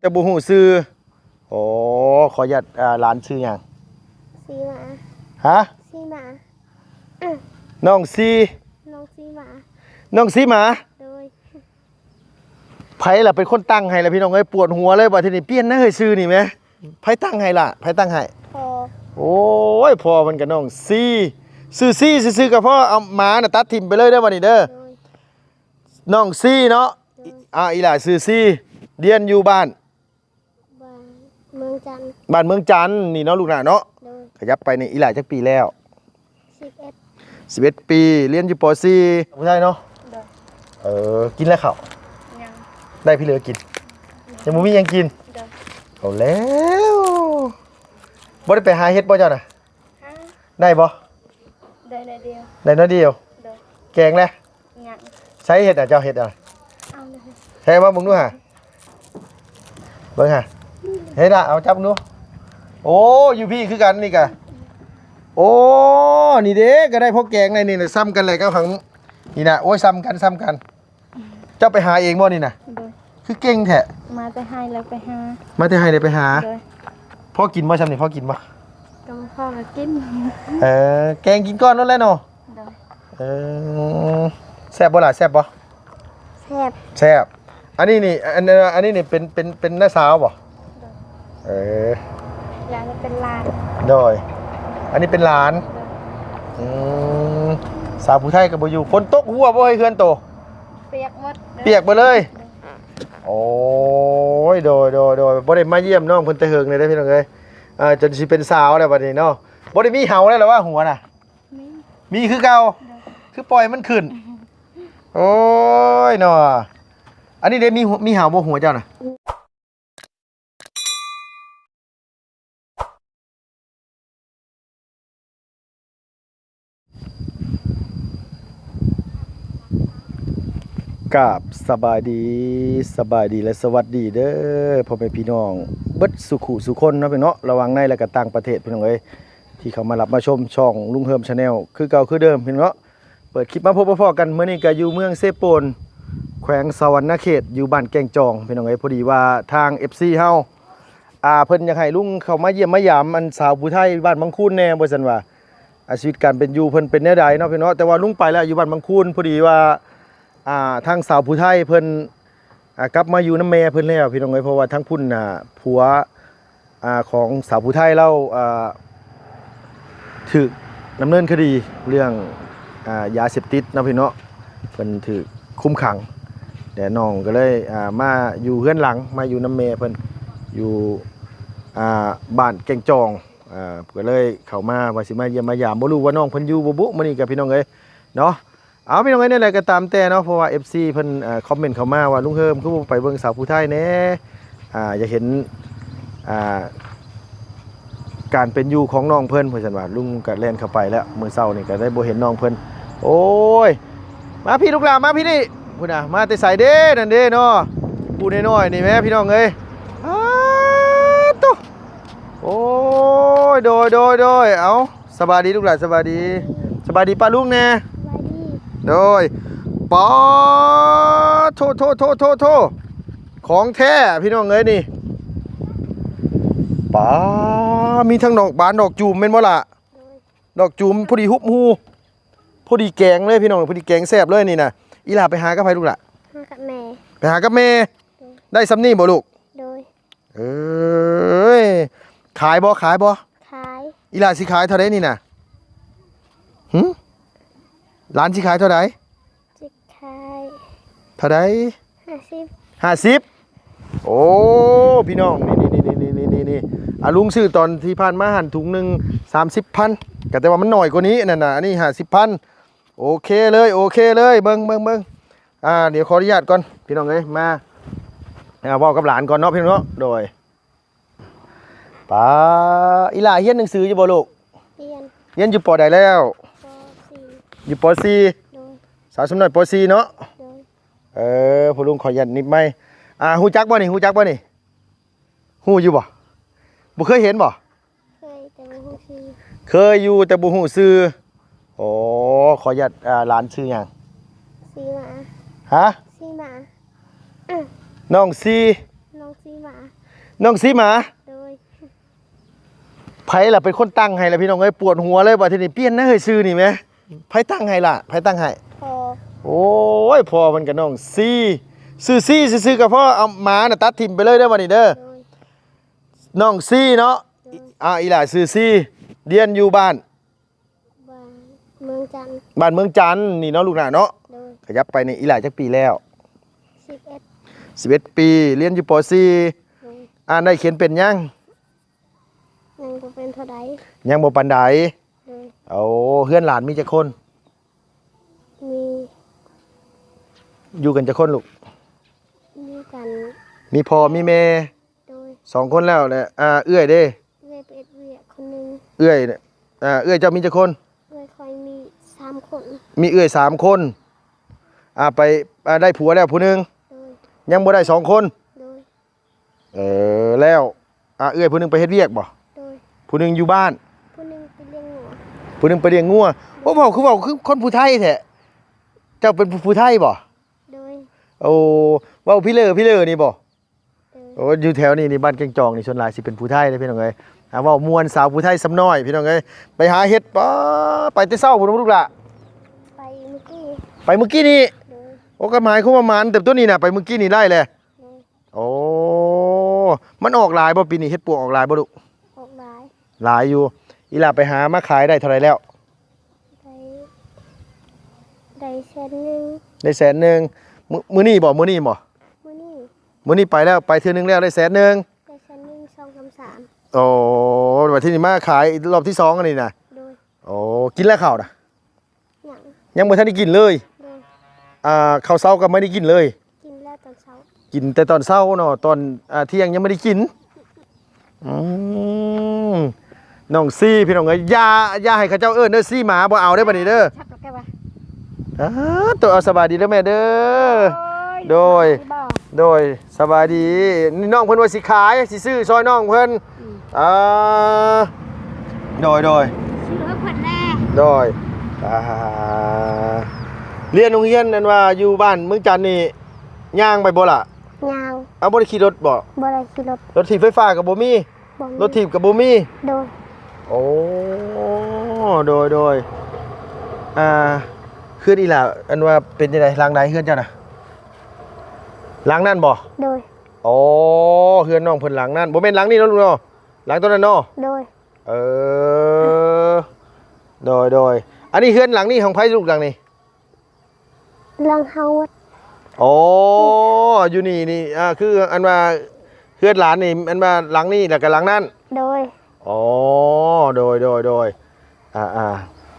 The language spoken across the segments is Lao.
ແຕ່ບໍ່ຮູ້ຊື່. ໂອ້ ຂໍອະນຸຍາດ ອ່າ ຫຼານຊື່ຫຍັງ? ຊີມາ. ຮະ? ຊີມາ. ນ້ອງຊີ ນ້ອງຊີມາ. ນ້ອງຊີມາ? ໂດຍ. ໃຜລະເປັນຄົນຕັ້ງໃຫ້ລະ ພີ່ນ້ອງເອີຍ? ປວດຫົວເລີຍບາດທີນີ້. ປ່ຽນນະເຮີ້ຍ ຊື່ນີ້ແມະ. ໃຜຕັ້ງໃຫ້ລະ? ໃຜຕັ້ງໃຫ້? ພໍ່. ໂອ້ຍ ພໍ່ເພິ່ນກະນ້ອງຊີ. ຊື່ຊີຊື່ໆ ກະພໍ. ເອົາ ໝານະຕັດຖິ້ມໄປເລີຍເດີບາດນີ້ເດີ. ໂດຍ. ນ້ອງຊີເນາະ. ໂດຍ. ອ່າ ອີ່ຫຼ້າຊື່ຊີ ຮຽນຢູ່ບ້ານ ບ້ານເມືອງຈັນ. ບ້ານເມືອງຈັນນີ້ເນາະລູກຫຼ້າເນາະ. ໂດຍ. ຂະຫຍັບໄປນີ້ ອີ່ຫຼ້າຈັກປີແລ້ວ? ສິບເອັດ. ສິບເອັດປີ ຮຽນຢູ່ ປໍສີ່ ຜູ້ຊາຍເນາະ. ໂດຍ. ເອີ ກິນແລ້ວເຂົ້າ? ຍັງ. ໄດ້ພີ່ເຫຼືອກິນ? ຍັງບໍ່ມີຫຍັງກິນ? ໂດຍ. ເອົາແລ້ວ ບໍ່ໄດ້ໄປຫາເຫັດບໍ່ເຈົ້ານະ? ຮະ? ໄດ້ບໍ່? ໄດ້ໜ້ອຍດຽວ. ໄດ້ໜ້ອຍດຽວ. ໂດຍ. ແກງແລ້ວ? ຍັງ. ໃສເຫັດນະ? ເຈົ້າເຫັດນະ? ເອົາເລີຍ. ໃສມາເບິ່ງດູຫາ. ເບິ່ງຫາ. ເຫັດນະ ເອົາຈັບເບິ່ງດູ. ໂອ້ ຢູ່ພີ້ຄືກັນນີ້ກະ. ໂອ້ ນີ້ເດ້ ກະໄດ້ພໍແກງໄດ້ນີ້ນະ. ຊ້ຳກັນແຫຼະກັບຫາງນີ້ນະ. ໂອ້ຍ ຊ້ຳກັນ ຊ້ຳກັນ. ເຈົ້າໄປຫາເອງບໍ່ນີ້ນະ? ໂດຍ. ຄືເກັ່ງແທ້. ມາແຕ່ໄຮ່ແລ້ວໄປຫາ. ມາແຕ່ໄຮ່ແລ້ວໄປຫາ. ໂດຍ. ພໍກິນບໍ່ຊ່ຳນີ້? ພໍກິນບໍ່? ກະພໍກະກິນ. ເອີ ແກງກິນກ່ອນໂລດແຫຼະເນາະ. ໂດຍ. ເອີ ແຊບບໍ່ລະ? ແຊບບໍ່? ແຊບ. ແຊບ. ອັນນີ້ນີ້ ອັນ ອັນນີ້ນີ້ເປັນ ເປັນ ເປັນນ້າສາວບໍ່? ໂດຍ. ເອີ ລະເປັນຫຼານ. ໂດຍ. ອັນນີ້ເປັນຫຼານ. ໂດຍ. ອືມ ສາວຜູ້ໄທກະບໍ່ຢູ່. ຝົນຕົກຫົວບໍ່ເຮີ້ຍ ເຮືອນໂຕ? ປຽກໝົດ. ປຽກເບິດເລີຍ. ໂດຍ. ໂອ້ຍ ໂດຍ ໂດຍ ໂດຍ. ບໍ່ໄດ້ມາຢ້ຽມນ້ອງເພິ່ນແຕ່ເຫິງເລີຍເດ້ ພີ່ນ້ອງເອີຍ. ອ່າ ຈົນຊິເປັນສາວແລ້ວບາດນີ້ເນາະ. ບໍ່ໄດ້ມີເຫົ່າແລ້ວລະວ່າຫົວນະ? ມີ ມີຄືເກົ່າ. ໂດຍ. ຄືປ່ອຍມັນຂຶ້ນ. ໂອ້ຍເນາະ. ອັນນີ້ເດ້ ມີ ມີເຫົ່າບໍ່ຫົວເຈົ້ານະ? ກາບສະບາຍດີ ສະບາຍດີ ແລະ ສະຫວັດດີເດີ ພໍ່ແມ່ພີ່ນ້ອງເບິດສູ່ຄູ່ສູ່ຄົນເນາະ ພີ່ນ້ອງເນາະ ລະຫວ່າງໃນ ແລະ ກະຕ່າງປະເທດ ພີ່ນ້ອງເອີຍ ທີ່ເຂົ້າມາຮັບມາຊົມຊ່ອງລຸງເຮີມ Channel ຄືເກົ່າຄືເດີມ ພີ່ນ້ອງເນາະ. ເປີດຄລິບມາພົບມາພໍ້ກັນ ມື້ນີ້ກະຢູ່ເມືອງເຊໂປນ ແຂວງສະຫວັນນະເຂດ ຢູ່ບ້ານແກ້ງຈອງ ພີ່ນ້ອງເອີຍ. ພໍດີວ່າທາງ ເອັຟຊີ ເຮົາ ອ່າ ເພິ່ນຢາກໃຫ້ລຸງເຂົ້າມາຢ້ຽມມາຢາມ ອັນ ສາວຜູ້ໄທບ້ານວັງຄູນແດ່ ວ່າຊັ້ນວ່າ ອາ ຊີວິດການເປັນຢູ່ເພິ່ນເປັນແນວໃດເນາະ ພີ່ນ້ອງເນາະ. ແຕ່ວ່າລຸງໄປແລ້ວ ຢູ່ບ້ານວັງຄູນ ພໍດີວ່າ ອ່າ ທາງສາວຜູ້ໄທເພິ່ນ ອ່າ ກັບມາຢູ່ນຳແມ່ເພິ່ນແລ້ວ ພີ່ນ້ອງເອີຍ. ເພາະວ່າທາງພຸ້ນນະ ຜົວ ອ່າ ຂອງສາວຜູ້ໄທລາວ ອ່າ ຖືກດຳເນີນຄະດີເລື່ອງ ອ່າ ຢາເສບຕິດເນາະ ພີ່ນ້ອງເນາະ. ເພິ່ນຖືກຄຸມຂັງ ແລະ ນ້ອງກະເລີຍ ອ່າ ມາຢູ່ເຮືອນຫຼັງ ມາຢູ່ນຳແມ່ເພິ່ນ ຢູ່ ອ່າ ບ້ານແກ້ງຈອງ. ອ່າ ກະເລີຍເຂົ້າມາວ່າຊິມາຢ້ຽມມາຢາມ ບໍ່ຮູ້ວ່ານ້ອງເພິ່ນຢູ່ບໍ່ບຸ ມື້ນີ້ກະ ພີ່ນ້ອງເອີຍເນາະ. ເອົາ ພີ່ນ້ອງເອີຍ ແນວໃດກະຕາມແຕ່ເນາະ ເພາະວ່າ ເອັຟຊີ ເພິ່ນ ເອີ ຄອມເມັນເຂົ້າມາວ່າ ລຸງເຮີມ ຄືບໍ່ໄປເບິ່ງສາວຜູ້ໄທແດ່ ອ່າ ຢາກເຫັນ ອ່າ ການເປັນຢູ່ຂອງນ້ອງເພິ່ນ ວ່າຊັ້ນວ່າ. ລຸງກະແລ່ນເຂົ້າໄປແລ້ວ ມື້ເຊົ້ານີ້ກະໄດ້ບໍ່ເຫັນນ້ອງເພິ່ນ. ໂອ້ຍ ມາພີ້ລູກຫຼານ ມາພີ້ນີ້ ພຸ້ນນະ ມາແຕ່ໃສເດ້ ນັ້ນເດ້ເນາະ ຜູ້ນ້ອຍໆນີ້ແມະ ພີ່ນ້ອງເອີຍ. ອ້າໂຕ ໂອ້ຍ ໂດຍ ໂດຍ ໂດຍ ເອົາ ສະບາຍດີລູກຫຼານ ສະບາຍດີ ສະບາຍດີປ້າລຸງແດ່ ສະບາຍດີ ໂດຍ. ປາໂທ ໂທ ຂອງແທ້ ພີ່ນ້ອງເອີຍນີ້ ປາ ມີທັງດອກບານດອກຈູມແມ່ນບໍ່ລະ? ໂດຍ. ດອກຈູມພໍດີຫຸບຫູ ພໍດີແກງເລີຍ ພີ່ນ້ອງ ພໍດີແກງແຊບເລີຍນີ້ນະ. ອີ່ຫຼ້າໄປຫາກັບໃຜລູກຫຼະ? ຫາກັບແມ່ ໄປຫາກັບແມ່ ໂດຍ. ໄດ້ຊ່ຳນີ້ບໍ່ລູກ? ໂດຍ. ເອີຍ ຂາຍບໍ່ ຂາຍບໍ່? ຂາຍ. ອີ່ຫຼ້າຊິຂາຍເທົ່າໃດນີ້ນະ? ຫຶ ຫຼານຊິຂາຍເທົ່າໃດ? ຊິຂາຍເທົ່າໃດ? ຫ້າສິບ ຫ້າສິບ. ໂອ້ ພີ່ນ້ອງ ນີ້ໆໆ ອາ ລຸງຊື້ຕອນທີ່ຜ່ານມາຫັ້ນ ຖົງໜຶ່ງສາມສິບພັນ ກະແຕ່ວ່າມັນໜ້ອຍກວ່ານີ້ນັ້ນນະ ອັນນີ້ຫ້າສິບພັນ. ໂອເຄເລີຍ ໂອເຄເລີຍ ເບິ່ງ ເບິ່ງ ເບິ່ງ ອ່າ ດຽວຂໍອະນຸຍາດກ່ອນ ພີ່ນ້ອງເອີຍ ມາ ອ່າ ເວົ້າກັບຫຼານກ່ອນເນາະ ພີ່ນ້ອງເນາະ. ໂດຍ. ປາ ອີ່ຫຼ້າຮຽນໜັງສືຢູ່ບໍ່ລູກ? ຮຽນ ຮຽນຢູ່ ປໍ ໃດແລ້ວ? ປໍສີ່ ຢູ່ ປໍສີ່. ໂດຍ. ສາວສົມນ້ອຍ ປໍສີ່ເນາະ? ໂດຍ. ເອີ ພໍ່ລຸງຂໍອະນຸຍາດນິບໄມ. ອ່າ ຮູ້ຈັກບໍ່ນີ້? ຮູ້ຈັກບໍ່ນີ້? ຮູ້ຢູ່ບໍ່? ບໍ່ເຄີຍເຫັນບໍ່? ເຄີຍ ແຕ່ບໍ່ຮູ້ຊື່. ເຄີຍຢູ່ ແຕ່ບໍ່ຮູ້ຊື່. ໂອ້ ຂໍອະນຸຍາດ ອ່າ ຫຼານຊື່ຫຍັງ? ຊີມາ. ຮະ? ຊີມາ. ນ້ອງຊີ ນ້ອງຊີ ໝາ ນ້ອງສີໝາ ໂດຍ ໃຜລະເປັນຄົນຕັ້ງໃຫ້ລະພີ່ນ້ອງເອີຍ? ປວດຫົວເລີຍບາດທີນີ້ ປ່ຽນນະເຮີ້ຍ ຊື່ນີ້ແມ ໃຜຕັ້ງໃຫ້ລະ? ໃຜຕັ້ງໃຫ້? ພໍ່ ໂອ້ຍ ພໍ່ເພິ່ນກະນ້ອງຊີ ຊື່ຊີຊື່ໆກະພໍ ເອົາໝານະຕັດຖິ້ມໄປເລີຍເດີບາດນີ້ເດີ ໂດຍ ນ້ອງຊີເນາະ ໂດຍ ອ່າ ອີ່ຫຼ້າຊື່ຊີ ຮຽນຢູ່ບ້ານ ບ້ານເມືອງຈັນ ບ້ານເມືອງຈັນນີ້ເນາະລູກຫຼານເນາະ ໂດຍ ຂະຫຍັບໄປນີ້ ອີ່ຫຼ້າຈັກປີແລ້ວ? ສິບເອັດ ສິບເອັດປີ ຮຽນຢູ່ ປໍສີ່ ໂດຍ ອ່ານໄດ້ຂຽນເປັນຍັງ? ຍັງບໍ່ເປັນເທົ່າໃດ ຍັງບໍ່ປານໃດ ໂດຍ ໂອ້ ເຮືອນຫຼານມີຈັກຄົນ? ມີ ຢູ່ກັນຈັກຄົນລູກ? ຢູ່ກັນ ມີພໍ່ມີແມ່ ໂດຍ ສອງຄົນແລ້ວ ແລະ ອ່າ ເອື້ອຍເດ້? ເອື້ອຍໄປເຮັດວຽກຄົນໜຶ່ງ ເອື້ອຍ ອ່າ ເອື້ອຍເຈົ້າມີຈັກຄົນ? ເອື້ອຍຂ້ອຍມີສາມຄົນ ມີເອື້ອຍສາມຄົນ ອ່າ ໄປ ອ່າ ໄດ້ຜົວແລ້ວຜູ້ໜຶ່ງ ໂດຍ ຍັງບໍ່ໄດ້ສອງຄົນ ໂດຍ ເອີ ແລ້ວ ອ່າ ເອື້ອຍຜູ້ໜຶ່ງໄປເຮັດວຽກບໍ່? ໂດຍ ຜູ້ໜຶ່ງຢູ່ບ້ານ ຜູ້ໜຶ່ງໄປລ້ຽງງົວ ຜູ້ໜຶ່ງໄປລ້ຽງງົວ ໂອ້ ເວົ້າຄືເວົ້າຄືຄົນຜູ້ໄທແທ້ ເຈົ້າເປັນຜູ້ ຜູ້ໄທບໍ່? ໂດຍ ໂອ້ ເວົ້າພີເລີພີເລີນີ້ບໍ່? ໂດຍ ໂອ້ ຢູ່ແຖວນີ້ນີ້ ບ້ານແກ້ງຈອງນີ້ ສ່ວນຫຼາຍຊິເປັນຜູ້ໄທເດ້ພີ່ນ້ອງເອີຍ ອ່າ ເວົ້າມ່ວນ ສາວຜູ້ໄທຊຳນ້ອຍພີ່ນ້ອງເອີຍ ໄປຫາເຫັດ ປາ ໄປແຕ່ເຊົ້າພຸ້ນບໍ່ລູກຫຼ້າ? ໄປມື້ກີ້ ໄປມື້ກີ້ນີ້ ໂດຍ ໂອ້ ກະໝາຍຄວາມວ່າໝານເຕີບໂຕນີ້ນະ ໄປມື້ກີ້ນີ້ໄດ້ແຫຼະ ໂດຍ ໂອ້ ມັນອອກຫຼາຍບໍ່ປີນີ້? ເຫັດປວກອອກຫຼາຍບໍ່ລູກ? ອອກຫຼາຍ ຫຼາຍຢູ່ ອີ່ຫຼ້າໄປຫາມາຂາຍໄດ້ເທົ່າໃດແລ້ວ? ໄດ້ ໄດ້ແສນໜຶ່ງ ໄດ້ແສນໜຶ່ງ ມື້ ມື້ນີ້ບໍ່? ມື້ນີ້ບໍ່? ມື້ນີ້ ມື້ນີ້ໄປແລ້ວ ໄປເທື່ອໜຶ່ງແລ້ວໄດ້ແສນໜຶ່ງ ໄດ້ແສນໜຶ່ງ ສອງ ສາມ ສາມ ໂອ້ ບາດທີນີ້ມາຂາຍລອບທີສອງອັນນີ້ນະ ໂດຍ ໂອ້ ກິນແລ້ວເຂົ້ານະ? ຍັງ ຍັງບໍ່ທັນໄດ້ກິນເລີຍ ໂດຍ ອ່າ ເຂົ້າເຊົ້າກະບໍ່ໄດ້ກິນເລີຍ? ກິນແລ້ວຕອນເຊົ້າ ກິນແຕ່ຕອນເຊົ້າເນາະ ຕອນ ອ່າ ທ່ຽງຍັງບໍ່ໄດ້ກິນ ອືມ ນ້ອງຊີພີ່ນ້ອງເອີຍ ຢ່າ ຢ່າໃຫ້ເຂົາເຈົ້າເອີ້ນເດີ ຊີໝາ ບໍ່ເອົາເດີບາດນີ້ເດີ ຊັບແລ້ວແກວ່າ ອ່າ ໂຕ ເອົາ ສະບາຍດີເດີແມ່ເດີ ໂດຍ ໂດຍ ສະບາຍດີ ນີ້ນ້ອງເພິ່ນວ່າຊິຂາຍ ຊິຊື້ຊ່ອຍນ້ອງເພິ່ນ ອືມ ອ່າ ໂດຍ ໂດຍ ຊື້ໃຫ້ເພິ່ນແດ່ ໂດຍ ອ່າ ຮຽນໂຮງຮຽນ ອັນວ່າຢູ່ບ້ານເມືອງຈັນນີ້ ຍ່າງໄປບໍ່ລະ? ຍ່າງ ເອົາ ບໍ່ໄດ້ຂີ່ລົດບໍ່? ບໍ່ໄດ້ຂີ່ລົດ ລົດຖີບໄຟຟ້າກະບໍ່ມີ ບໍ່ມີ ລົດຖີບກະບໍ່ມີ ໂດຍ ໂອ້ ໂດຍ ໂດຍ ອ່າ ເຮືອນອີ່ຫຼ້າ ອັນວ່າເປັນຈັ່ງໃດ ຫຼັງໃດເຮືອນເຈົ້ານະ? ຫຼັງນັ້ນບໍ່? ໂດຍ ໂອ້ ເຮືອນນ້ອງເພິ່ນຫຼັງນັ້ນ ບໍ່ແມ່ນຫຼັງນີ້ເນາະລູກເນາະ ຫຼັງໂຕນັ້ນເນາະ ໂດຍ ເອີ ໂດຍ ໂດຍ ອັນນີ້ເຮືອນຫຼັງນີ້ຂອງໃຜລູກ ຫຼັງນີ້? ຫຼັງເຮົາ ໂອ້ ຢູ່ນີ້ນີ້ ອ່າ ຄືອັນວ່າເຮືອນຫຼານນີ້ ອັນວ່າຫຼັງນີ້ ແລ້ວກະຫຼັງນັ້ນ ໂດຍ ໂອ້ ໂດຍ ໂດຍ ໂດຍ ອ່າ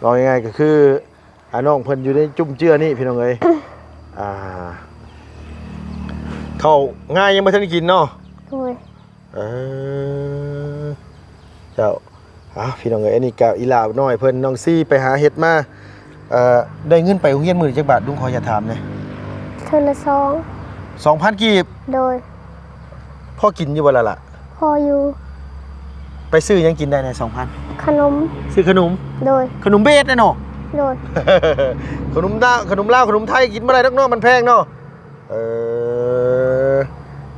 ເວົ້າງ່າຍໆກະຄື ອ່າ ນ້ອງເພິ່ນຢູ່ໃນຈຸ້ມເຈື້ອນີ້ພີ່ນ້ອງເອີຍ ອ່າ ເຂົ້າງາຍັງບໍ່ທັນໄດ້ກິນເນາະ ໂດຍ ເອີ ເຈົ້າ ເອົາ ພີ່ນ້ອງເອີຍ ອັນນີ້ກະອີ່ຫຼ້ານ້ອຍເພິ່ນ ນ້ອງຊີໄປຫາເຫັດມາ ເອີ ໄດ້ເງິນໄປໂຮງຮຽນມື້ລະຈັກບາດ ລຸງຂໍອະນຸຍາດຖາມແດ່? ເທື່ອລະສອງ ສອງພັນກີບ ໂດຍ ພໍກິນຢູ່ບໍ່ລະລະ? ພໍຢູ່ ໄປຊື້ຫຍັງກິນໄດ້ໃນສອງພັນ? ຂະໜົມ ຊື້ຂະໜົມ ໂດຍ ຂະໜົມເບດແຫຼະເນາະ ໂດຍ ຂະໜົມລາວ ຂະໜົມລາວ ຂະໜົມໄທກິນບໍ່ໄດ້ດອກເນາະ ມັນແພງເນາະ ເອີ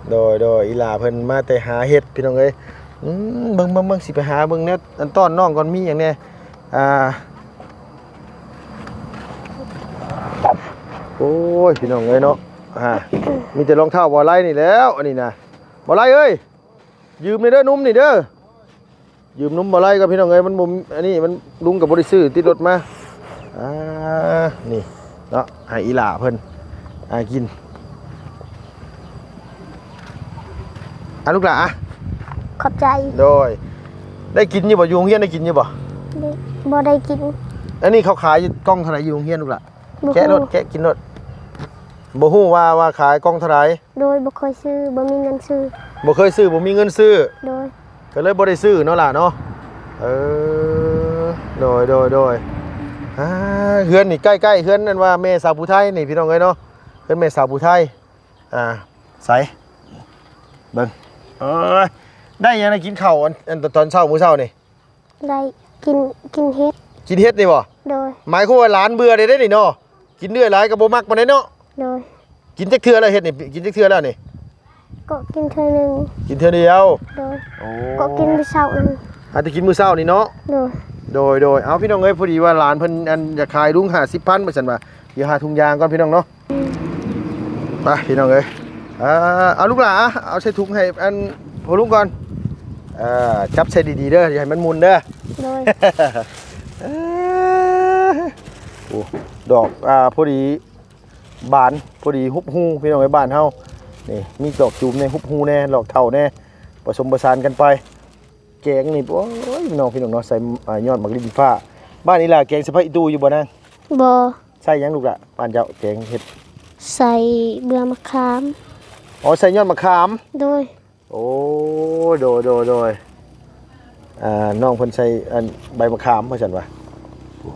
ໂດຍ ໂດຍ ອີ່ຫຼ້າເພິ່ນມາແຕ່ຫາເຫັດພີ່ນ້ອງເອີຍ ອືມ ເບິ່ງ ເບິ່ງ ເບິ່ງ ຊິໄປຫາເບິ່ງແນວອັນຕ້ອນນ້ອງກ່ອນ ມີຫຍັງແດ່ ອ່າ ໂອ້ຍ ພີ່ນ້ອງເອີຍເນາະ ອ່າ ມີແຕ່ລອງເທົ້າບ່າວໄລນີ້ແຫຼ້ວ ອັນນີ້ນະ ບ່າວໄລເອີຍ ຢືມແດ່ເດີ ນຸ່ມນີ້ເດີ ຢືມນົມບໍ່ໄລກໍພີ່ນ້ອງເອີຍ ມັນບໍ່ ອັນນີ້ມັນ ລຸງກໍບໍ່ໄດ້ຊື້ຕິດລົດມາ ອ່າ ນີ້ເນາະ ໃຫ້ອີ່ຫຼ້າເພິ່ນ ອ່າ ກິນ ອ່າ ລູກຫຼ້າ ອ່າ ຂອບໃຈ ໂດຍ ໄດ້ກິນຢູ່ບໍ່? ຢູ່ໂຮງຮຽນໄດ້ກິນຢູ່ບໍ່? ບໍ່ໄດ້ກິນ ອັນນີ້ເຂົາຂາຍກ່ອງເທົ່າໃດຢູ່ໂຮງຮຽນ ລູກຫຼ້າ? ແກະໂລດ ແກະກິນໂລດ ບໍ່ຮູ້ວ່າ ວ່າຂາຍກ່ອງເທົ່າໃດ? ໂດຍ ບໍ່ເຄີຍຊື້ ບໍ່ມີເງິນຊື້ ບໍ່ເຄີຍຊື້ ບໍ່ມີເງິນຊື້ ໂດຍ ກໍເລີຍບໍ່ໄດ້ຊື້ເນາະຫຼ້າເນາະ ເອີ ໂດຍ ໂດຍ ໂດຍ ອ່າ ເຮືອນນີ້ໃກ້ໆ ເຮືອນນັ້ນວ່າແມ່ສາວຜູ້ໄທນີ້ ພີ່ນ້ອງເອີຍເນາະ ເຮືອນແມ່ສາວຜູ້ໄທ ອ່າ ໃສ ເບິ່ງ ເອີຍ ໄດ້ຫຍັງນະ ກິນເຂົ້າ ອັນ ອັນ ຕອນເຊົ້າ ມື້ເຊົ້ານີ້? ໄດ້ກິນ ກິນເຫັດ ກິນເຫັດນີ້ບໍ່? ໂດຍ ໝາຍຄວາມວ່າຫຼານເບື່ອເດ້ນີ້ເນາະ ກິນເລື້ອຍຫຼາຍກໍບໍ່ມັກປານໃດເນາະ ໂດຍ ກິນຈັກເທື່ອແລ້ວເຫັດນີ້ ກິນຈັກເທື່ອແລ້ວນີ້? ເກາະກິນເທື່ອໜຶ່ງ. ກິນເທື່ອດຽວ? ໂດຍ. ໂອ້ ເກາະກິນມື້ເຊົ້ານີ້. ຫາແຕ່ກິນມື້ເຊົ້ານີ້ເນາະ? ໂດຍ. ໂດຍ ໂດຍ. ເອົາ ພີ່ນ້ອງເອີຍ ພໍດີວ່າຫຼານເພິ່ນ ອັນ ຢາກຂາຍລຸງຫ້າສິບພັນ ວ່າຊັ້ນວ່າ. ດຽວຫາຖົງຢາງກ່ອນ ພີ່ນ້ອງເນາະ. ໄປ ພີ່ນ້ອງເອີຍ. ເອົາ ລູກຫຼ້າ ເອົາໃສ່ຖົງໃຫ້ອັນພໍ່ລຸງກ່ອນ. ເອີ ຈັບໃສ່ດີໆເດີ ຢ່າໃຫ້ມັນໝຸ່ນເດີ. ໂດຍ. ໂອ້ ດອກ ອ່າ ພໍດີບານ ພໍດີຮຸບຮູ ພີ່ນ້ອງເອີຍ ບ້ານເຮົານີ້ ມີດອກຈູມແດ່ ຮຸບຮູແດ່ ດອກເຖົ້າແດ່ ປະສົມປະສານກັນໄປ. ແກງນີ້ ໂອ້ຍ ພີ່ນ້ອງ ພີ່ນ້ອງເນາະ ໃສ່ ອ່າ ຍອດໝາກລິ້ນຟ້າ. ບ້ານອີ່ຫຼ້າແກງໃສ່ຜັກອີ່ຕູຢູ່ບໍ່ນາງ? ບໍ່. ໃສ່ຫຍັງລູກຫຼ້າ ບ້ານເຈົ້າແກງເຫັດ? ໃສ່ເບືອໝາກຂາມ. ອໍ ໃສ່ຍອດໝາກຂາມ. ໂດຍ. ໂອ້ ໂດຍ ໂດຍ ໂດຍ. ອ່າ ນ້ອງເພິ່ນໃສ່ອັນໃບໝາກຂາມວ່າຊັ້ນວ່າ.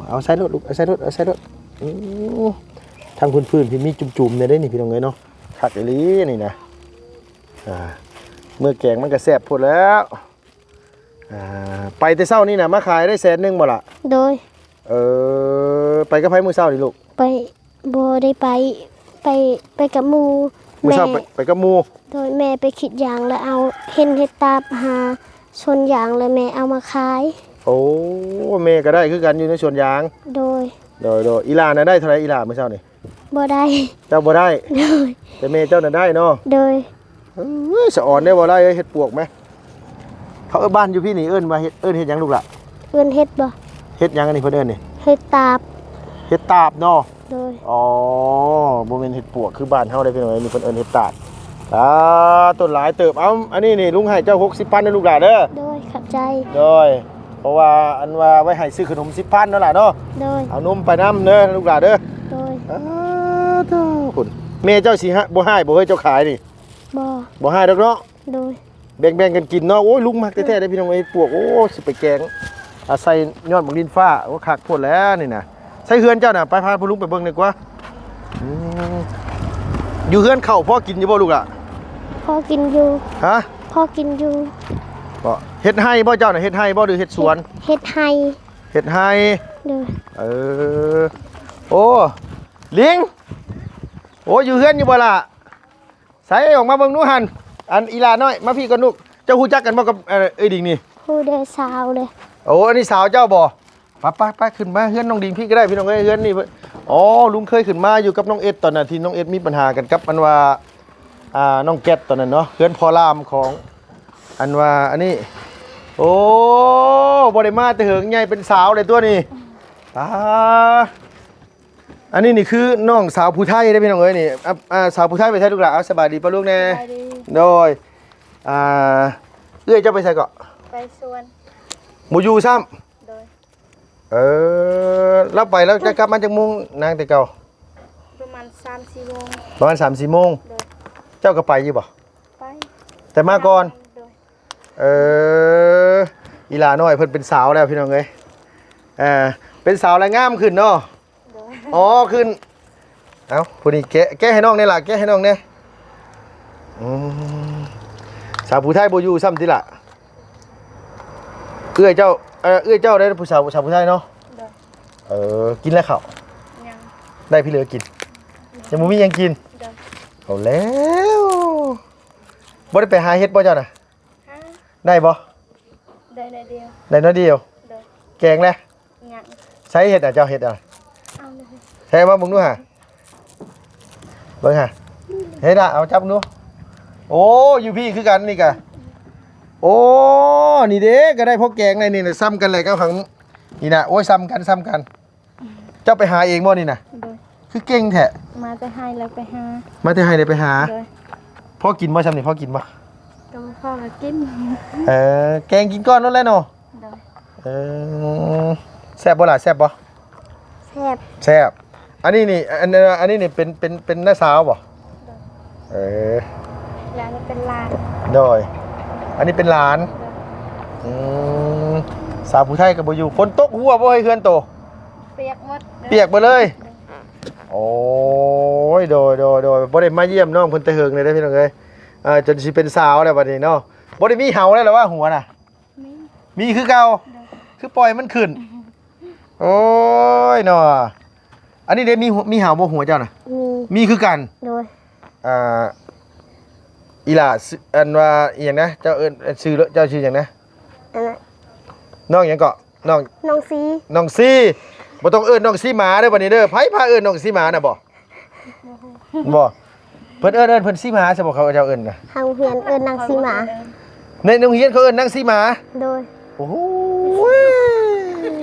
ເອົາໃສ່ໂລດລູກ ເອົາໃສ່ໂລດ ເອົາໃສ່ໂລດ. ອື ທາງພື້ນໆ ພີ່ ມີຈຸ່ມໆແດ່ເດ້ນີ້ ພີ່ນ້ອງເອີຍເນາະ ຄັກອີ່ຫຼີນີ້ນະ. ອ່າ ເມື່ອແກງມັນກໍແຊບໂພດແລ້ວ. ອ່າ ໄປແຕ່ເຊົ້ານີ້ນະ ມາຂາຍໄດ້ແສນໜຶ່ງບໍ່ລະ? ໂດຍ. ເອີ ໄປກັບໃຜມື້ເຊົ້ານີ້ລູກ? ໄປ ບໍ່ໄດ້ໄປ ໄປ ໄປກັບໝູ່. ມື້ເຊົ້າ ແມ່ ໄປ ໄປກັບໝູ່. ໂດຍ. ແມ່ໄປກິດຢາງ ແລ້ວເອົາເຫັນເຫັດຕາບຫາສວນຢາງ ແລ້ວແມ່ເອົາມາຂາຍ. ໂອ້ ແມ່ກໍໄດ້ຄືກັນຢູ່ໃນສວນຢາງ. ໂດຍ. ໂດຍ ໂດຍ. ອີ່ຫຼ້ານະໄດ້ເທົ່າໃດ ອີ່ຫຼ້າມື້ເຊົ້ານີ້? ບໍ່ໄດ້. ເຈົ້າບໍ່ໄດ້? ໂດຍ. ແຕ່ແມ່ເຈົ້ານະໄດ້ເນາະ? ໂດຍ. ເອີຍ ສະອອນເດ້ບໍ່ໄດ້ເອີຍ ເຫັດປວກແມະ. ເຂົາເອີ້ນ ບ້ານຢູ່ພີ້ນີ້ເອີ້ນວ່າເຫັດ ເອີ້ນເຫັດຫຍັງລູກຫຼ້າ? ເອີ້ນເຫັດບໍ່? ເຫັດຫຍັງອັນນີ້ເພິ່ນເອີ້ນນີ້? ເຫັດຕາບ. ເຫັດຕາບເນາະ? ໂດຍ. ອໍ ບໍ່ແມ່ນເຫັດປວກຄືບ້ານເຮົາເດ້ພີ່ນ້ອງເອີຍ ນີ້ເພິ່ນເອີ້ນເຫັດຕາບ. ອ່າ ຕົ້ນຫຼາຍເຕີບ. ເອົາ ອັນນີ້ນີ້ ລຸງໃຫ້ເຈົ້າຫົກສິບພັນເດີລູກຫຼ້າເດີ. ໂດຍ ຂອບໃຈ. ໂດຍ. ເພາະວ່າອັນວ່າໄວ້ໃຫ້ຊື້ຂະໜົມສິບພັນນັ້ນລະເນາະ. ໂດຍ. ເອົານົມໄປນຳເດີລູກຫຼ້າເດີ. ໂດຍ. ເອີ ເດີ ພຸ້ນ ແມ່ເຈົ້າຊິ ບໍ່ຮ້າຍບໍ່ເຮີ້ຍ ເຈົ້າຂາຍນີ້? ບໍ່. ບໍ່ຮ້າຍດອກເນາະ. ໂດຍ. ແບ່ງໆກັນກິນເນາະ. ໂອ້ຍ ລຸງມັກແທ້ໆເດ້ພີ່ນ້ອງເອີຍ ເຫັດປວກ. ໂອ້ ຊິໄປແກງ ອາ ໃສ່ຍອດໝາກລິ້ນຟ້າ. ໂອ້ ຄັກໂພດແລ້ວນີ້ນະ. ໃສ່ເຮືອນເຈົ້ານະ ໄປ ພາພໍ່ລຸງໄປເບິ່ງດີກວ່າ. ອືມ ຢູ່ເຮືອນເຂົ້າພໍກິນຢູ່ບໍ່ລູກຫຼ້າ? ພໍກິນຢູ່. ຮະ? ພໍກິນຢູ່. ບໍ່ ເຮັດໄຮ່ບໍ່ເຈົ້ານະ? ເຮັດໄຮ່ບໍ່ ຫຼືເຮັດສວນ? ເຮັດ ເຮັດໄຮ່. ເຮັດໄຮ່. ໂດຍ. ເອີ ໂອ້ ລິງ ໂອ້ ຢູ່ເຮືອນຢູ່ບໍ່ລະ? ໃສ ອອກມາເບິ່ງດູຫັ້ນ. ອັນ ອີຫຼ້ານ້ອຍ ມາພີ້ກ່ອນລູກ. ເຈົ້າຮູ້ຈັກກັນບໍ່ກັບ ເອີ ເອື້ອຍດິງນີ້? ຮູ້ແຕ່ສາວເລີຍ. ໂອ້ ອັນນີ້ສາວເຈົ້າບໍ່? ໄປ ໄປ ໄປ ຂຶ້ນມາເຮືອນນ້ອງດິງພີ້ກໍໄດ້ ພີ່ນ້ອງເອີຍ. ເຮືອນນີ້ ອໍ ລຸງເຄີຍຂຶ້ນມາຢູ່ກັບນ້ອງເອັດ ຕອນນັ້ນທີ່ນ້ອງເອັດມີບັນຫາກັນກັບ ອັນວ່າ ອ່າ ນ້ອງແກັດຕອນນັ້ນເນາະ. ເຮືອນພໍ່ລາມຂອງ ອັນວ່າ ອັນນີ້ ໂອ້ ບໍ່ໄດ້ມາແຕ່ເຫິງ ໃຫຍ່ເປັນສາວແລ້ວຕົວນີ້. ຕາ ອັນນີ້ນີ້ຄືນ້ອງສາວຜູ້ໄທເດ້ພີ່ນ້ອງເອີຍນີ້. ອ່າ ອ່າ ສາວຜູ້ໄທໄປໃສລູກຫຼ້າ? ເອົາ ສະບາຍດີປ້າລຸງແດ່. ສະບາຍດີ. ໂດຍ. ອ່າ ເອື້ອຍເຈົ້າໄປໃສເກາະ? ໄປສວນ. ບໍ່ຢູ່ຊ້ຳ? ໂດຍ. ເອີ ລາວໄປແລ້ວຈະກັບມາຈັກໂມງນາງແຕ່ເກົ່າ? ປະມານສາມສີ່ໂມງ. ປະມານສາມສີ່ໂມງ. ໂດຍ. ເຈົ້າກໍໄປຢູ່ບໍ່? ໄປ. ແຕ່ມາກ່ອນ? ໂດຍ. ເອີ ອີຫຼ້ານ້ອຍເພິ່ນເປັນສາວແລ້ວພີ່ນ້ອງເອີຍ. ເອີ ເປັນສາວແລ້ວງາມຂຶ້ນເນາະ. ໂດຍ. ອໍ ຂຶ້ນ. ເອົ້າ ຜູ້ນີ້ແກະ ແກະໃຫ້ນ້ອງແດ່ລະ ແກະໃຫ້ນ້ອງແດ່. ອືມ ສາວຜູ້ໄທບໍ່ຢູ່ຊ້ຳຕິລະ? ເອື້ອຍເຈົ້າ ເອີ ເອື້ອຍເຈົ້າໄດ້ຜູ້ສາວ ສາວຜູ້ໄທເນາະ? ໂດຍ. ເອີ ກິນແລ້ວເຂົ້າ? ຍັງ. ໄດ້ພີ້ເຫຼືອກິນ? ຍັງບໍ່ມີຫຍັງກິນ? ໂດຍ. ເອົາແລ້ວ ບໍ່ໄດ້ໄປຫາເຫັດບໍ່ເຈົ້ານະ? ຫາ. ໄດ້ບໍ່? ໄດ້ໜ້ອຍດຽວ. ໄດ້ໜ້ອຍດຽວ. ໂດຍ. ແກງແລ້ວ? ຍັງ. ໃສເຫັດນະ ເຈົ້າເຫັດນະ? ເອົາເລີຍ. ໃສມາເບິ່ງດູຫາ ເບິ່ງຫາ ເຮັດລະ ເອົາຈັບເບິ່ງດູ. ໂອ້ ຢູ່ພີ້ຄືກັນນີ້ກະ. ໂອ້ ນີ້ເດ້ ກໍໄດ້ພໍແກງໄດ້ນີ້ນະ ຊ້ຳກັນແຫຼະກັບຫາງນີ້ນະ. ໂອ້ຍ ຊ້ຳກັນ ຊ້ຳກັນ. ເຈົ້າໄປຫາເອງບໍ່ນີ້ນະ? ໂດຍ. ຄືເກັ່ງແທ້. ມາແຕ່ໄຮ່ແລ້ວໄປຫາ. ມາແຕ່ໄຮ່ແລ້ວໄປຫາ. ໂດຍ. ພໍກິນບໍ່ຊ່ຳນີ້ ພໍກິນບໍ່? ກໍບໍ່ພໍກໍກິນ. ເອີ ແກງກິນກ່ອນໂລດແຫຼະເນາະ. ໂດຍ. ເອີ ແຊບບໍ່ລະ ແຊບບໍ່? ແຊບ. ແຊບ. ອັນນີ້ນີ້ ອັນ ອັນນີ້ນີ້ເປັນ ເປັນ ເປັນນ້າສາວບໍ່? ໂດຍ. ເອີ ແລ້ວອັນນີ້ເປັນຫຼານ. ໂດຍ. ອັນນີ້ເປັນຫຼານ. ໂດຍ. ອືມ ສາວຜູ້ໄທກໍບໍ່ຢູ່. ຝົນຕົກຫົວບໍ່ເຮີ້ຍ ເຮືອນໂຕ? ປຽກໝົດ. ປຽກໝົດເລີຍ. ໂດຍ. ໂອ້ຍ ໂດຍ ໂດຍ ໂດຍ. ບໍ່ໄດ້ມາຢ້ຽມນ້ອງເພິ່ນແຕ່ເຫິງເລີຍເດ້ ພີ່ນ້ອງເອີຍ. ອ່າ ຈົນຊິເປັນສາວແລ້ວບັດນີ້ເນາະ. ບໍ່ໄດ້ມີເຫົ່າແລ້ວລະວ່າຫົວນະ? ມີ ມີຄືເກົ່າ. ໂດຍ. ຄືປ່ອຍມັນຂຶ້ນ. ໂອ້ຍເນາະ. ອັນນີ້ເດ້ ມີ ມີເຫົ່າບໍ່ຫົວເຈົ້ານະ? ມີ ມີຄືກັນ. ໂດຍ. ອ່າ ອີ່ຫຼ້າ ຊື່ ອັນວ່າອີ່ຫຍັງນະ? ເຈົ້າເອີ້ນ ເອີ້ນຊື່ ເຈົ້າຊື່ຫຍັງນະ? ອັນນັ້ນ ນ້ອງຫຍັງເກາະ? ນ້ອງ ນ້ອງຊີ ນ້ອງຊີ. ບໍ່ຕ້ອງເອີ້ນນ້ອງຊີໝາເດີບັດນີ້ເດີ. ໃຜພາເອີ້ນນ້ອງຊີໝານະ? ບໍ່ ບໍ່. ເພິ່ນເອີ້ນ ເອີ້ນເພິ່ນຊີໝາຊະບໍ່? ເຂົາເຈົ້າເອີ້ນນະ ທາງໂຮງຮຽນເອີ້ນນາງຊີໝາ. ໃນໂຮງຮຽນເຂົາເອີ້ນນາງຊີໝາ? ໂດຍ. ໂອ້ໂຫ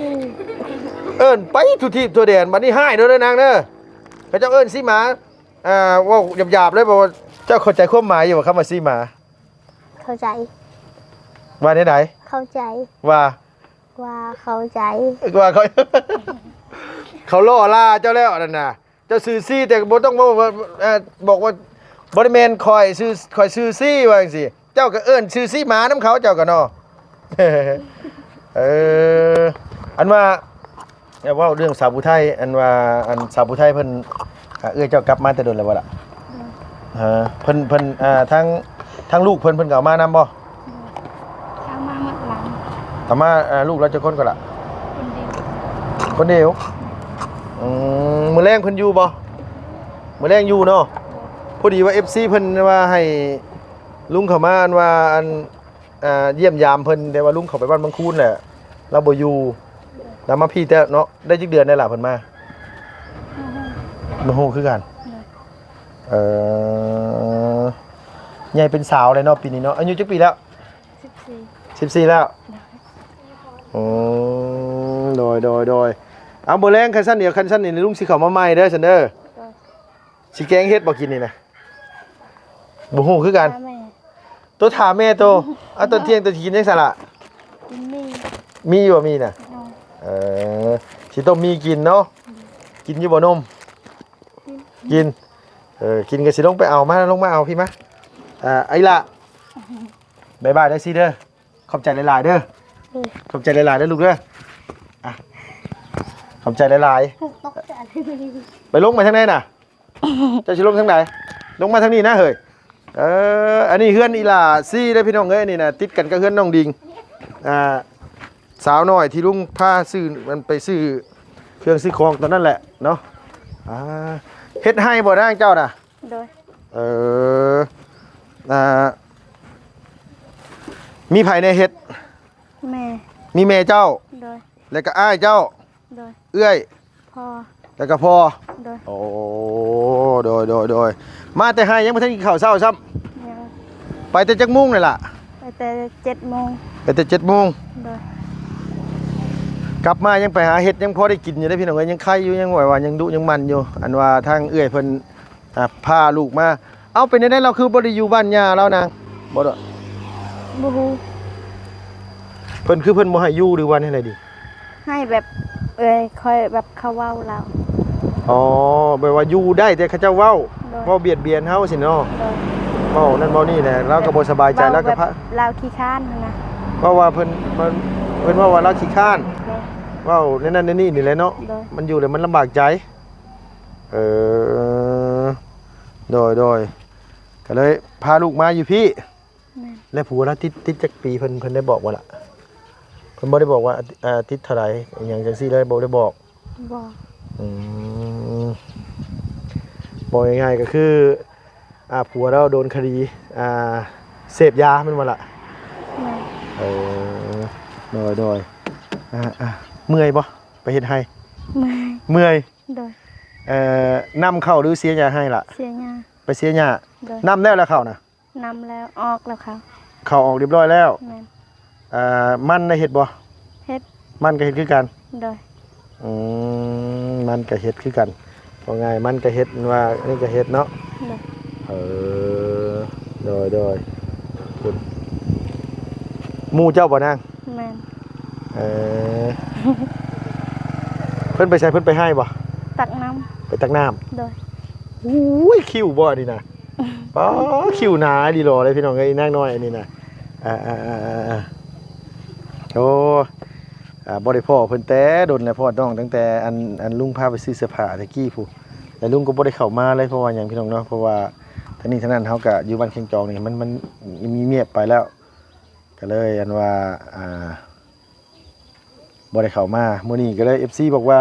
ເອີ້ນໄປທົ່ວທີບທົ່ວແດນ. ບັດນີ້ຮ້າຍເດີນາງເດີ. ເຂົາເຈົ້າເອີ້ນຊີໝາ. ອ່າ ເວົ້າຫຍາບໆເລີຍ ບໍ່ວ່າເຈົ້າເຂົ້າໃຈຄວາມໝາຍຢູ່ບໍ່ ຄຳວ່າຊີໝາ? ເຂົ້າໃຈ. ວ່າແນວໃດ? ເຂົ້າໃຈ. ວ່າ? ວ່າເຂົ້າໃຈ. ວ່າເຂົາ ເຂົາລໍ້ລາເຈົ້າແລ້ວນັ້ນນະ. ເຈົ້າຊື່ຊີ ແຕ່ບໍ່ຕ້ອງເວົ້າວ່າ ເອີ ບອກວ່າບໍ່ໄດ້ແມ່ນຂ້ອຍຊື່ ຂ້ອຍຊື່ຊີ ວ່າຈັ່ງຊີ້. ເຈົ້າກໍເອີ້ນຊື່ຊີໝານຳເຂົາເຈົ້າກໍເນາະ. ເອີ ອັນວ່າ ແລ້ວເວົ້າເລື່ອງສາວຜູ້ໄທ ອັນວ່າ ອັນສາວຜູ້ໄທເພິ່ນ ອ່າ ເອື້ອຍເຈົ້າກັບມາແຕ່ດົນແລ້ວບໍ່ລະ? ໂດຍ. ເອີ ເພິ່ນ ເພິ່ນ ອ່າ ທາງ ທາງລູກເພິ່ນ ເພິ່ນກໍເອົາມານຳບໍ່? ໂດຍ. ເອົາມາໝົດຫຼັງ. ເອົາມາ ອ່າ ລູກລາວຈັກຄົນກໍລະ? ຄົນດຽວ. ຄົນດຽວ? ອືມ ມື້ແລງເພິ່ນຢູ່ບໍ່? ມື້ແລງຢູ່ເນາະ? ໂດຍ. ພໍດີວ່າ ເອັຟຊີ ເພິ່ນວ່າໃຫ້ລຸງເຂົ້າມາ ອັນວ່າ ອັນ ອ່າ ຢ້ຽມຢາມເພິ່ນ ແຕ່ວ່າລຸງເຂົ້າໄປບ້ານບາງຄູນແຫຼະ ລາວບໍ່ຢູ່. ລາວມາພີ້ແຕ່ເນາະ ໄດ້ຈັກເດືອນແລ້ວລະເພິ່ນມາ? ບໍ່ຮູ້ ບໍ່ຮູ້ຄືກັນ. ໂດຍ. ເອີ ໃຫຍ່ເປັນສາວແລ້ວເນາະ ປີນີ້ເນາະ. ອາຍຸຈັກປີແລ້ວ? ສິບສີ່. ສິບສີ່ແລ້ວ? ໂດຍ. ອືມ ໂດຍ ໂດຍ ໂດຍ. ເອົາ ມື້ແລງຄັນຊັ້ນ ດຽວຄັນຊັ້ນນີ້ລຸງຊິເຂົ້າມາໃໝ່ເດີຊັ້ນເດີ. ໂດຍ. ຊິແກງເຫັດບໍ່ກິນນີ້ນະ? ບໍ່ຮູ້ຄືກັນ. ຖ້າແມ່ ໂຕຖ້າແມ່ໂຕ. ເອົາ ຕອນທ່ຽງໂຕຊິກິນຫຍັງຊັ້ນລະ? ກິນໝີ່. ມີຢູ່ບໍ່ໝີ່ນະ? ໂດຍ. ເອີ ຊິຕົ້ມໝີ່ກິນເນາະ. ໂດຍ. ກິນຢູ່ບໍ່ນົມ? ກິນ. ກິນ. ເອີ ກິນກໍຊິລົງໄປເອົາ ມາ ລົງມາເອົາພີ້ມາ. ອ່າ ໄອ້ລະ ບາຍບາຍເດີຊີເດີ. ຂອບໃຈຫຼາຍໆເດີ. ໂດຍ. ຂອບໃຈຫຼາຍໆເດີລູກເດີ. ອ່ະ ຂອບໃຈຫຼາຍໆ. ຕົກໃຈ. ໄປລົງໄປທາງໃດນະ? ເຈົ້າຊິລົງທາງໃດ? ລົງມາທາງນີ້ນະເຮີ້ຍ. ເອີ ອັນນີ້ເຮືອນອີ່ຫຼ້າຊີເດີພີ່ນ້ອງເອີຍ. ອັນນີ້ນະ ຕິດກັນກັບເຮືອນນ້ອງດິງ. ອ່າ ສາວນ້ອຍທີ່ລຸງພາຊື້ ມັນໄປຊື້ເຄື່ອງຊື້ຂອງຕອນນັ້ນແຫຼະເນາະ. ອ່າ ເຮັດໄຮ່ບໍ່ນາງເຈົ້ານະ? ໂດຍ. ເອີ ອ່າ ມີໃຜແດ່ເຮັດ? ແມ່. ມີແມ່ເຈົ້າ? ໂດຍ. ແລ້ວກໍອ້າຍເຈົ້າ? ໂດຍ. ເອື້ອຍ? ພໍ່. ແລ້ວກໍພໍ່? ໂດຍ. ໂອ້ ໂດຍ ໂດຍ ໂດຍ. ມາແຕ່ໄຮ່ ຍັງບໍ່ທັນກິນເຂົ້າເຊົ້າຊ້ຳ? ຍັງ. ໄປແຕ່ຈັກໂມງນີ້ລະ? ໄປແຕ່ເຈັດໂມງ. ໄປແຕ່ເຈັດໂມງ? ໂດຍ. ກັບມາຍັງໄປຫາເຮັດ ຍັງພໍໄດ້ກິນຢູ່ເດ້ພີ່ນ້ອງເອີຍ. ຍັງໄຄຢູ່ ຍັງວ່າ ວ່າຍັງດຸຍັງໝັ່ນຢູ່. ອັນວ່າທາງເອື້ອຍເພິ່ນ ອ່າ ພາລູກມາ. ເອົ້າ ເປັນແນວໃດ ລາວຄືບໍ່ໄດ້ຢູ່ບ້ານຍ່າລາວນາງ? ບໍ່ດອກ. ບໍ່ຮູ້. ເພິ່ນ ຄືເພິ່ນບໍ່ໃຫ້ຢູ່ ຫຼືວ່າແນວໃດດີ? ໃຫ້ແບບ ເອີຍ ຂ້ອຍແບບເຂົາເວົ້າລາວ. ອໍ ແບບວ່າຢູ່ໄດ້ ແຕ່ເຂົາເຈົ້າເວົ້າ ໂດຍ ເວົ້າບຽດບຽນເຮົາຊີ້ເນາະ. ໂດຍ. ເວົ້ານັ້ນເວົ້ານີ້ແຫຼະ ລາວກໍບໍ່ສະບາຍໃຈ. ເວົ້າ ລາວກໍ ແບບ ພະ ລາວຂີ້ຄ້ານຫັ້ນນະ. ເວົ້າວ່າເພິ່ນ ເພິ່ນ ເພິ່ນເວົ້າວ່າລາວຂີ້ຄ້ານ. ໂດຍ. ເວົ້າແນວນັ້ນແນວນີ້ນີ້ແຫຼະເນາະ. ໂດຍ. ມັນຢູ່ແລ້ວມັນລຳບາກໃຈ. ເອີ ໂດຍ ໂດຍ. ກໍເລີຍພາລູກມາຢູ່ພີ້. ແມ່ນ. ແລ້ວຜົວລາວຕິດ ຕິດຈັກປີ ເພິ່ນ ເພິ່ນໄດ້ບອກບໍ່ລະ? ເພິ່ນບໍ່ໄດ້ບອກວ່າ ອ່າ ຕິດເທົ່າໃດ ອີ່ຫຍັງຈັ່ງຊີ້ເລີຍ ບໍ່ໄດ້ບອກ? ບໍ່. ອືມ ບອກງ່າຍໆກໍຄື ອ່າ ຜົວລາວໂດນຄະດີ ອ່າ ເສບຢາແມ່ນບໍ່ລະ? ແມ່ນ. ເອີ ໂດຍໆ. ອ່າໆ ເມື່ອຍບໍ່ ໄປເຮັດໄຮ່? ເມື່ອຍ. ເມື່ອຍ? ໂດຍ. ເອີ ນຳເຂົ້າ ຫຼືເສຍຫຍ້າໄຮ່ລະ? ເສຍຫຍ້າ. ໄປເສຍຫຍ້າ. ໂດຍ. ນຳແລ້ວລະເຂົ້ານະ? ນຳແລ້ວ ອອກແລ້ວເຂົ້າ. ເຂົ້າອອກຮຽບຮ້ອຍແລ້ວ. ແມ່ນ. ເອີ ມັນໄດ້ເຮັດບໍ່? ເຮັດ. ມັນກໍເຮັດຄືກັນ? ໂດຍ. ອືມ ມັນກໍເຮັດຄືກັນ. ເວົ້າງ່າຍ ມັນກໍເຮັດ ວ່ານີ້ກໍເຮັດເນາະ. ໂດຍ. ເອີ ໂດຍໆ. ໝູ່ເຈົ້າບໍ່ນາງ? ແມ່ນ. ເອີ ເພິ່ນໄປໃສ? ເພິ່ນໄປໄຮ່ບໍ່? ຕັກນ້ຳ. ໄປຕັກນ້ຳ. ໂດຍ. ໂອ້ຍ ຄິວບໍ່ອັນນີ້ນະ? ປ້າ ຄິວໜາອີ່ຫຼີເລີຍພີ່ນ້ອງເອີຍ ນາງນ້ອຍອັນນີ້ນະ. ອ່າໆໆໆ ໂອ້ ອ່າ ບໍ່ໄດ້ພໍ້ເພິ່ນແຕ່ດົນແລ້ວ ພໍ້ນ້ອງຕັ້ງແຕ່ອັນ ອັນລຸງພາໄປຊື້ເສື້ອຜ້າແຕ່ກີ້ພຸ້ນ ແລ້ວລຸງກໍບໍ່ໄດ້ເຂົ້າມາເລີຍ. ເພາະວ່າຫຍັງພີ່ນ້ອງເນາະ ເພາະວ່າທາງນີ້ທາງນັ້ນ ເຮົາກໍຢູ່ບ້ານແຄງຈອງນີ້ ມັນ ມັນມີ ມີງຽບໄປແລ້ວ ກໍເລີຍອັນວ່າ ອ່າ ບໍ່ໄດ້ເຂົ້າມາ. ມື້ນີ້ກໍເລີຍ ເອັຟຊີ ບອກວ່າ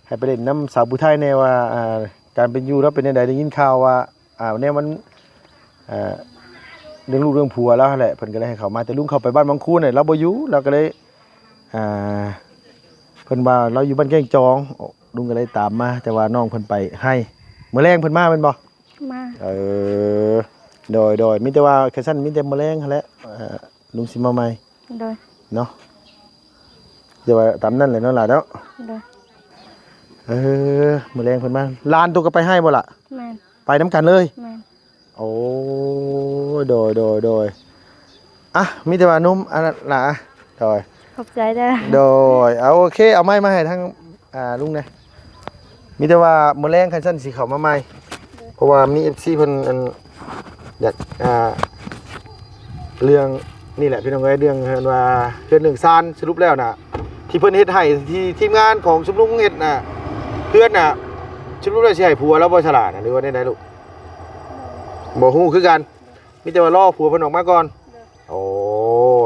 ໃຫ້ໄປຫຼິ້ນນຳສາວຜູ້ໄທແດ່ວ່າ ອ່າ ການເປັນຢູ່ລາວເປັນແນວໃດ ໄດ້ຍິນຂ່າວວ່າ ອ່າ ແນວມັນ ອ່າ ເລື່ອງລູກເລື່ອງຜົວລາວຫັ້ນແຫຼະ ເພິ່ນກໍເລີຍໃຫ້ເຂົ້າມາ ແຕ່ລຸງເຂົ້າໄປບ້ານວັງຄູນນີ້ ລາວບໍ່ຢູ່ ລາວກໍເລີຍ ອ່າ ເພິ່ນວ່າລາວຢູ່ບ້ານແກ້ງຈອງ ລຸງກໍເລີຍຕາມມາ ແຕ່ວ່ານ້ອງເພິ່ນໄປໄຮ່ ມື້ແລງເພິ່ນມາແມ່ນບໍ່? ມາ ເອີ ໂດຍໆ ມີແຕ່ວ່າຄັນຊັ້ນມີແຕ່ມື້ແລງຫັ້ນແຫຼະ ເອີ ລຸງຊິມາໃໝ່ ໂດຍ ເນາະ ແຕ່ວ່າຕາມນັ້ນແຫຼະເນາະຫຼານເນາະ ໂດຍ ເອີ ມື້ແລງເພິ່ນມາ ຫຼານໂຕກໍໄປໄຮ່ບໍ່ລະ? ແມ່ນ ໄປນຳກັນເລີຍ ແມ່ນ ໂອ້ ໂດຍ ໂດຍ ໂດຍ ອ່ະ ມີແຕ່ວ່າໜຸ່ມ ອັນນັ້ນລະ ໂດຍ ຂອບໃຈເດີ ໂດຍ ເອົາ ໂອເຄ ເອົາໄມ້ມາໃຫ້ທາງ ອ່າ ລຸງແດ່ ມີແຕ່ວ່າມື້ແລງຄັນຊັ້ນຊິເຂົ້າມາໃໝ່ ເພາະວ່າມີເອັຟຊີເພິ່ນ ອັນ ຢາກ ອ່າ ເລື່ອງນີ້ແຫຼະພີ່ນ້ອງເອີຍ ເລື່ອງເຮືອນວ່າ ເຮືອນເລື່ອງຊານ ສະຫຼຸບແລ້ວນະ ທີ່ເພິ່ນເຮັດໃຫ້ ທີ່ທີມງານຂອງຊຸມລຸງເຮັດນະ ເຮືອນນະ ສະຫຼຸບແລ້ວຊິໃຫ້ຜົວລາວບໍ່ສະຫຼານະ ຫຼືວ່າແນວໃດລູກ? ບໍ່ຮູ້ຄືກັນ ມີແຕ່ວ່າລໍຜົວເພິ່ນອອກມາກ່ອນ ໂດຍ ໂອ້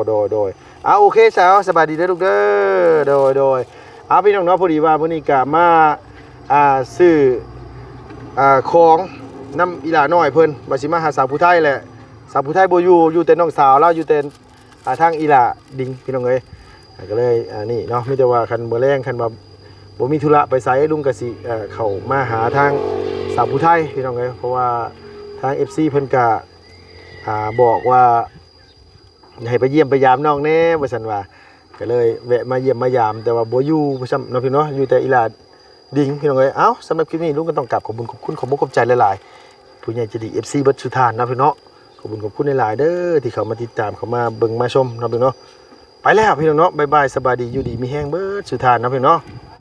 ໂດຍ ໂດຍ ເອົາ ໂອເຄ ສາວ ສະບາຍດີເດີລູກເດີ ໂດຍ ໂດຍ ເອົາ ພີ່ນ້ອງເນາະ ພໍດີວ່າມື້ນີ້ກະມາ ອ່າ ຊື້ ອ່າ ຂອງນຳອີ່ຫຼ້ານ້ອຍເພິ່ນ ວ່າຊິມາຫາສາວຜູ້ໄທແຫຼະ ສາວຜູ້ໄທບໍ່ຢູ່ ຢູ່ແຕ່ນ້ອງສາວລາວ ຢູ່ແຕ່ ອ່າ ທາງອີ່ຫຼ້າດິງ ພີ່ນ້ອງເອີຍ ອ່າ ກໍເລີຍ ອ່າ ນີ້ເນາະ ມີແຕ່ວ່າຄັນມື້ແລງ ຄັນວ່າບໍ່ມີທຸລະໄປໃສ ລຸງກໍຊິ ເອີ ເຂົ້າມາຫາທາງສາວຜູ້ໄທ ພີ່ນ້ອງເອີຍ ເພາະວ່າທາງເອັຟຊີເພິ່ນກະ ອ່າ ບອກວ່າໃຫ້ໄປຢ້ຽມໄປຢາມນ້ອງແດ່ ວ່າຊັ້ນວ່າ ກໍເລີຍແວະມາຢ້ຽມມາຢາມ ແຕ່ວ່າບໍ່ຢູ່ຊ້ຳເນາະ ພີ່ນ້ອງເນາະ ຢູ່ແຕ່ອີ່ຫຼ້າດິງ ພີ່ນ້ອງເອີຍ ເອົ້າ ສຳລັບຄລິບນີ້ ລຸງກໍຕ້ອງກາບຂອບບຸນຂອບຄຸນ ຂອບອົກຂອບໃຈຫຼາຍໆ ຜູ້ໃຫຍ່ໃຈດີ ເອັຟຊີ ເບິດສູ່ທ່ານເນາະ ພີ່ນ້ອງເນາະ ຂອບຄຸນຂອບຄຸນຫຼາຍໆເດີ ທີ່ເຂົ້າມາຕິດຕາມ ເຂົ້າມາເບິ່ງມາຊົມເນາະ ພີ່ນ້ອງເນາະ ໄປແລ້ວ ພີ່ນ້ອງເນາະ ບາຍບາຍ ສະບາຍດີ ຢູ່ດີມີແຮງເບິດສູ່ທ່ານເນາະ ພີ່ນ້ອງເນາະ.